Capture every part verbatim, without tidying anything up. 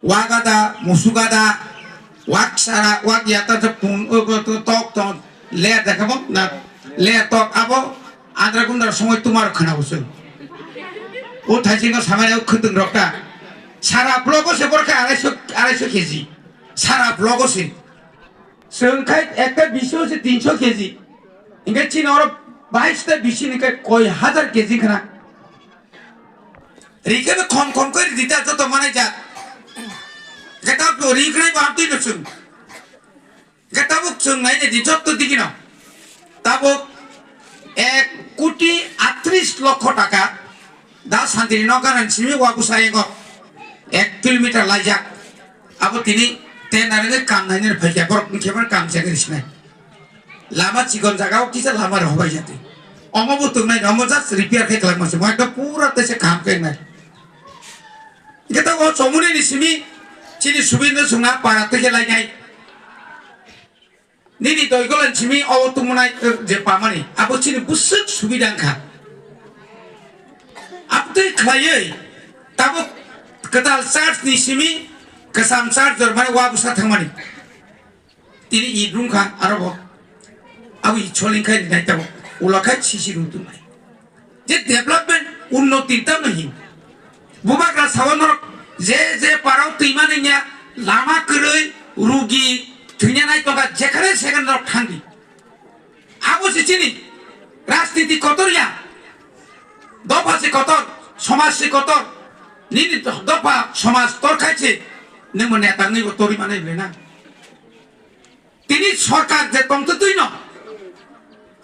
Wak ada, musuk ada, wak sara, wak yata se pun, o, o, to, tok, tok, le dekha bo, na, le tok abo, andra gundra songoi tumar khana bo se. O thaising no samani o khwtwng rok ta. Sara blogo se borkha arai so, arai so K G. Sara blogo se. Chwng khai ekta bisi o se tinso K G. Hinkhe chini oro bais ta bisi ni khai koi hazar K G khna. Rikhe be khom khom khe ridi ta joto manai jak. Khe tabuk ri khnai bo amtwi no chwng. Khe tabuk chwng nai di joto digi no. Tabuk ek koti atris lokho taka da santri no ganan simi wa busa ego ek kilometer laijak. Abo tini tender ni kam nai ni phaikya borok ni khe kam chengri sinai. Lama chikon jaga o kisa lama rok hobai jati. Omo bo tongnai, omo just repair khe kwlangma se. Mo ekdom pura tei se kaham khe wngnai. Hingke tabuk o chomoni ni simi chini subidha songna para tei khe lainai. Nini doigolan simi o tongmonai, eh, je pamani. Abo chini bwswk subidha wngkha. Abtwi khlaiwi tabuk kwtal church ni simi kwcham church jormani wa bwsa thangmani. Tini it rungkha aro bo. Abo it soling khai rinai tabuk. Ula khai sisi rung tongnai. Je development unnoti tamo hin. Bubagra sawa norok je je parao twima nangya, lama kwrwi, rugi, thwinyanai tongkha, jekhane sekhane norok thangdi. Abo se chini rajniti kotor ya. Dopha se kotor, somaj se kotor. Nini dopha, somaj tor khai se, nwngbo neta wngwi bo torwi manai belai na. Tini sorkar je tongtwtwi no,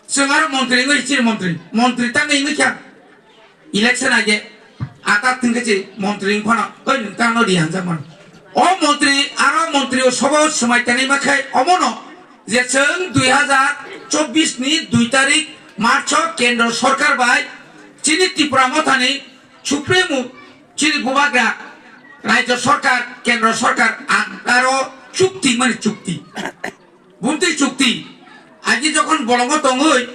chwng aro montri wngwi chini montri, montri tangwi wngwi kha election age ata thwngkhe se montri wngphano oi nwng tangno ri hanjakmano. O montri aro montri o sobo swmai tangwi ma khai omono je chwng dui hazar chobbish ni dui tarik March o kendro sorkar bai chini Tipra Mothani Supremo chini bubagra Rajya Sarkar, Kendra Sarkar, a-, aro chukti mani chukti. Bumtwi chukti. Agi jokhon bolongo tongoi,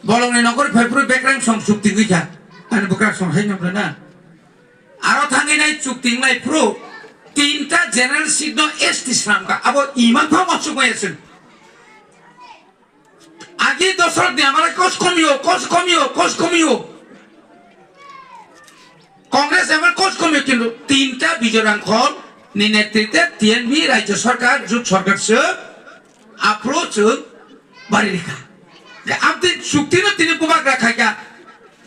bolongni nokori phaiphuru bekrang song chukti wngkha. Ani bukrang song hai nokle na. Aro thangwi nai chukti wnglai phuru tinta general seat no S T swnamkha. Abo iman pha ma chukmaya chwng. Agi dosor ni amara kos komio, kos komio, kos komio. Congress amara kos komio kintu tinta Bijoy Rangkhol ni netrite T N V Rajya Sarkar, Jut Sarkar se approach bari rikha. Amtwi chukti no tini bubagra khaikha.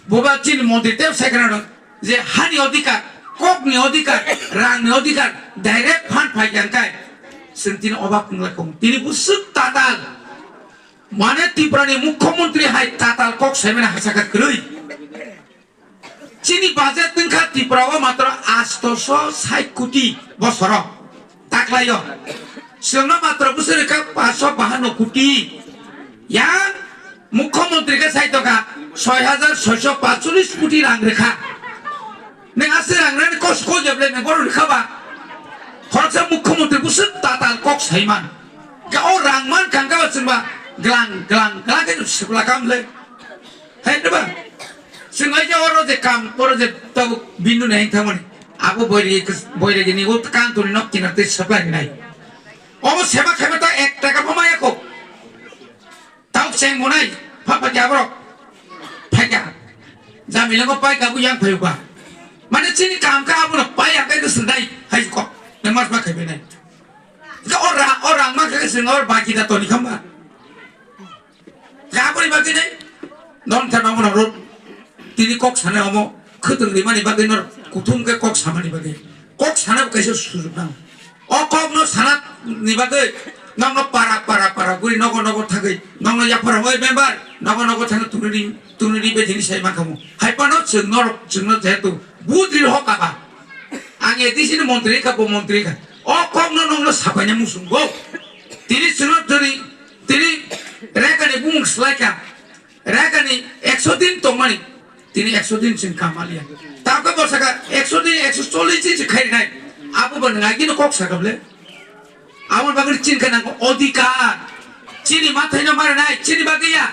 Boba chini montri tei secretary je hani odhikar, kokni odhikar, rangni odhikar, direct fund phai kha hwnkhe chwng tini obak wng lai kong. Tini bwswk tatal. Mane Tripura ni mukhyamantri hai tatal kok saimani hachakha kwrwi. Chini budget wngkha Tripura o matro astoso sait koti bosoro. Taklaio. Chwngno matro bwswk rikha paanso bahanno koti. Yang mukhyamantri khe sai tongkha soi hajar soiso paancholish koti rang rikha. Neng aswk rang rani kos ko jeble neng boro rikha ba. Khoroksa mukhyamantri bwswk tatal kok saiman. Ga o rang man kangka ba chwngba glang glang glang khe sibla kamle. Hai ba. Chwng ai je oro je kam oro je tabuk bindu nai thangmani. Abo boiri boiri gini o kantuni nok kinar tei supply nai. Obo seba khaiba ta ek taka bo maya kho. Tau cheng monai, pha pha kya borok. Pha kya. Jamilango pai kabu yang phayu ba. Mane chini kam ka abono pai akai ko sendai, hai ko. Ne mas ma khaibe nai. Ka ora, ora ma ka sing or baki da toni khamba. Ka bori baki nai. Don ta no mono ro. Tini kok sana omo, khwtwng rimani bagwi no kuthum khe kok samani bagwi. Kok sana bo kaisa sujuk nang. O kok no sana ni bagwi nokno para para para guri nogo nogo thagwi nokno yaphar hoi member nogo nogo thangwi tunuri tunuri be jini sai mangkhamu. Hai pano chwng norok chwngno jehetu budri hok aba. Ang A D C ni montri kha bo montri kha. O kok no nokno sapaina musung go. Tini chwngno tini tini rekani bumung slai kha. Ragani ekso din tongmani, tini ekso din chini kamaliya. Tabukhe bo saka ekso din, ekso chollish din se khainai. Abo bo nang agino kok saka bole. Abo bagwi chini khe nang odhikar. Chini mathaino marinai, chini bagwi ya.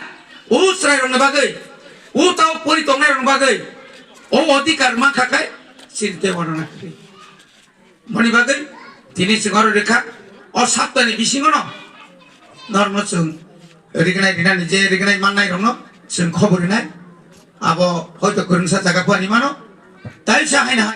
O chwrairokni bagwi. O tao pori tongnairokni bagwi. O odhikar mankha khai, chini tei oro nakhri. Moni bagwi Tini chwng oro rikha, o saptani bisingono norno chwng rignai rinani je rignai mannairokno chwng khobor rinai. Abo hoito kwrwngsa jaga phani mano. Taisa haino